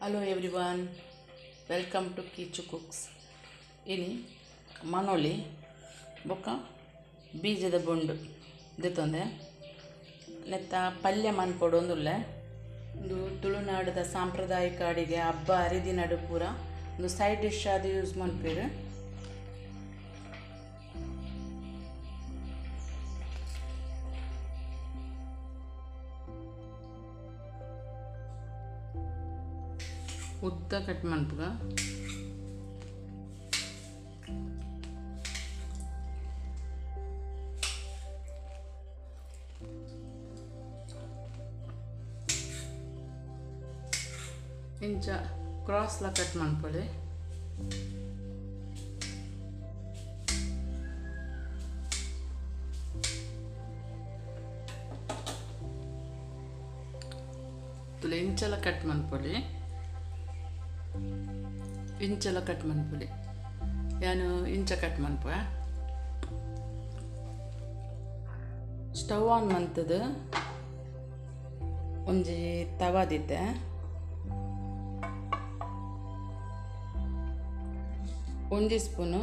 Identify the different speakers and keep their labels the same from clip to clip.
Speaker 1: Hello everyone, welcome to Kichu cooks. ಇನಿ ಮನೋಲಿ ಬೊಕ್ಕ ಬೀಜದ ಬೊಂಡು ದೆತ್ತೊಂದೆ ನೆತ್ತ ಪಲ್ಯ ಮನ್ಪೊಡೊಂದುಲ್ಲೆ. ಉಂದು ತುಳುನಾಡದ ಸಾಂಪ್ರದಾಯಿಕ ಅಡಿಗೆ, ಹಬ್ಬ ಹರಿದಿನಡು ಪೂರ ಉಂದು ಸೈಡ್ ಡಿಶ್ ಆದ್ ಯೂಸ್ ಮನ್ಪೆರ್. ಉದ್ದ ಕಟ್ ಮನ್ಪುಗ. ಇಂಚ ಕ್ರಾಸ್ ಲ ಕಟ್ ಮನ್ಪೊಲಿ. ತುಲೆ ಇಂಚಲ ಕಟ್ ಮನ್ಪೊಲಿ. ಇಂಚಲ ಕಟ್ ಮನ್ಪೊಲಿ. ಯಾನು ಇಂಚ ಕಟ್ ಮನ್ಪ. ಸ್ಟವ್ ಆನ್ ಮಂತದ ಒಂಜಿ ತವಾದಿತ್ತೆ. ಒಂಜಿ ಸ್ಪೂನು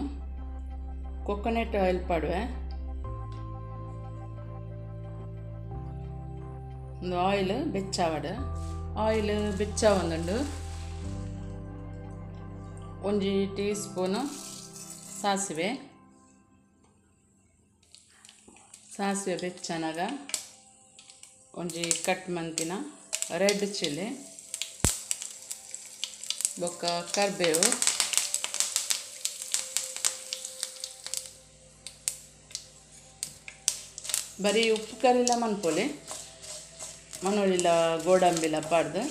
Speaker 1: ಕೊಕೊನಟ್ ಆಯಿಲ್ ಪಾಡುವೆ. ಒಂದು ಆಯಿಲ್ ಬೆಚ್ಚಾವಡು. ಆಯಿಲ್ ಬೆಚ್ಚಾವಂದುಂಡು. ಒಂಜಿ ಟೀ ಸ್ಪೂನು ಸಾಸಿವೆ. ಸಾಸಿವೆ ಬೆಚ್ಚನಾಗ ಒಂಜಿ ಕಟ್ ಮಂತಿನ ರೆಡ್ ಚಿಲ್ಲಿ ಬೊಕ್ಕ ಕರ್ಬೇವು, ಬರೀ ಉಪ್ಪು ಕರಿಲ ಮನ್ಪೊಲಿ. ಮನೋಳಿಲ ಗೋಡಂಬಿಲ ಪಾಡ್ದು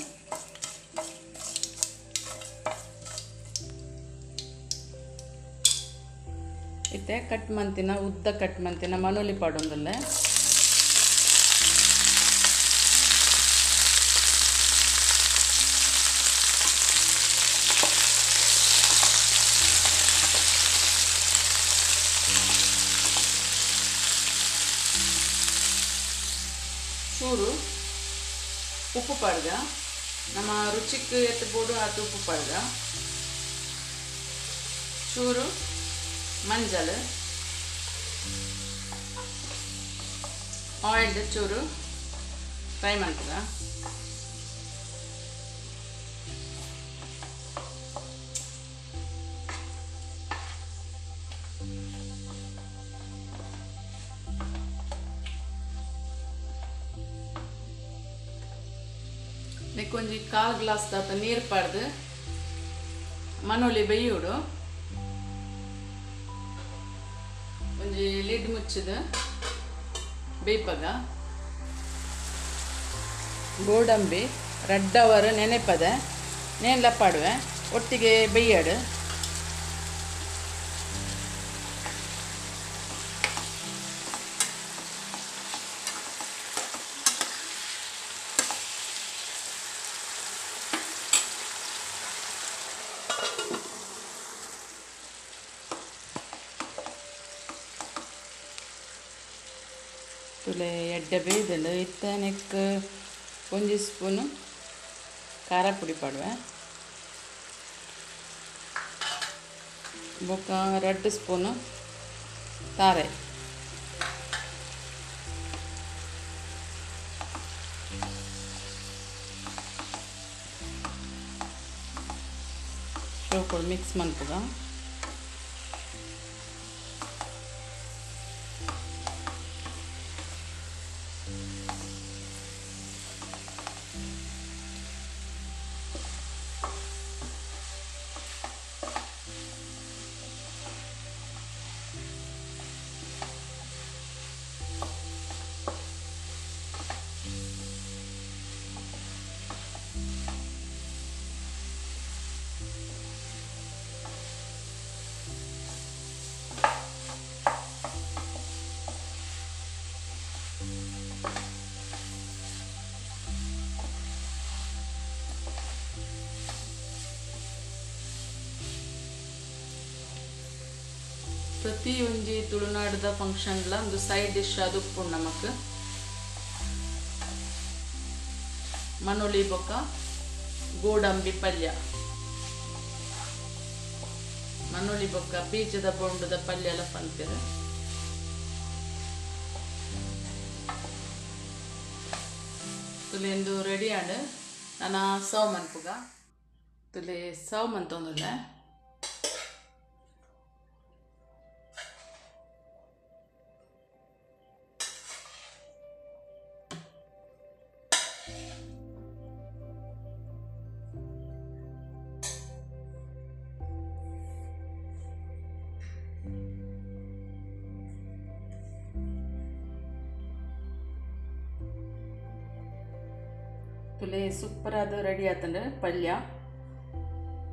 Speaker 1: ಇತ್ತೆ ಕಟ್ ಮಂತಿನ ಉದ್ದ ಕಟ್ ಮಂತಿನ ಮನೋಲಿ ಪಾಡೊಂದುಲ್ಲೆ. ಚೂರು ಉಪ್ಪು ಪಾಡ್ಗ, ನಮ್ಮ ರುಚಿಕ್ ಎತ್ತು ಬೋಡು ಅದು ಉಪ್ಪು ಪಾಡ್ಗ. ಚೂರು ಮಂಜಲ್, ಆಯಿಲ್ ಚೂರು ಫ್ರೈ ಮಾಡ್ತದ. ಒಂಜಿ ಕಾಲು ಗ್ಲಾಸ್ ದಾತ ನೀರು ಪಾಡ್ದು ಮನೋಲಿ ಬೇಯುಡು. ಒಂಜಿ ಲಿಡ್ ಮುಚ್ಚಿದ ಬೇಯ್ಪಗ. ಗೋಡಂಬಿ ರಡ್ಡವರು ನೆನೆಪದೆ ನೇನ್ಲ ಪಾಡುವೆ, ಒಟ್ಟಿಗೆ ಬೇಯ್ಯಾಡು. ತುಲೆ ಎಡ್ಡೆ ಬೇಯ್ದಳು. ಇತ್ತ ನೆಕ್ ಒಂಜಿ ಸ್ಪೂನು ಖಾರ ಪುಡಿ ಪಾಡುವೆ. ಬೊಕ್ಕ 2 ಸ್ಪೂನು ತಾರೆ. ಶೋಕೊಡು ಮಿಕ್ಸ್ ಮನ್ಪುಗ. ಪ್ರತಿ ಒಂಜಿ ತುಳುನಾಡದ ಫಂಕ್ಷನ್ಲ ಒಂದು ಸೈಡ್ ಡಿಶ್ ಅದು ಉಪ್ಪು ನಮಕ್. ಮನೋಲಿ ಬೊಕ್ಕ ಗೋಡಂಬಿ ಪಲ್ಯ ಮನೋಳಿ ಬೊಕ್ಕ ಬೀಜದ ಬೊಂಡದ ಪಲ್ಯ ಎಲ್ಲ ಪನ್ಪೆರ್. ತುಲೆಂದು ರೆಡಿ ಆಂಡ್. ನಾನು ಸರ್ವ್ ಮನ್ಪುಗ. ತುಲೆ ಸರ್ವ್ ಮಂತೊಂದುಲ್ಲೆ. ತುಲೆ ಸೂಪರ್ ಆದ್ ರೆಡಿ ಆತಂಡ್ ಪಲ್ಯ.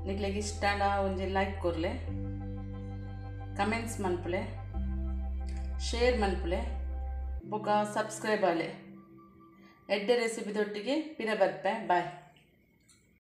Speaker 1: ನಿಕ್ಲೆಗ್ ಇಷ್ಟ ಆಂಡ ಒಂಜಿ ಲೈಕ್ ಕೊರ್ಲೆ, ಕಮೆಂಟ್ಸ್ ಮನ್ಪುಲೆ, ಶೇರ್ ಮನ್ಪುಲೆ, ಬೊಕ ಸಬ್ಸ್ಕ್ರೈಬ್ ಆಲೆ. ಎಡ್ಡೆ ರೆಸಿಪಿ ದೊಟ್ಟಿಗೆ ಪಿರ ಬರ್ಪೆ. ಬಾಯ್.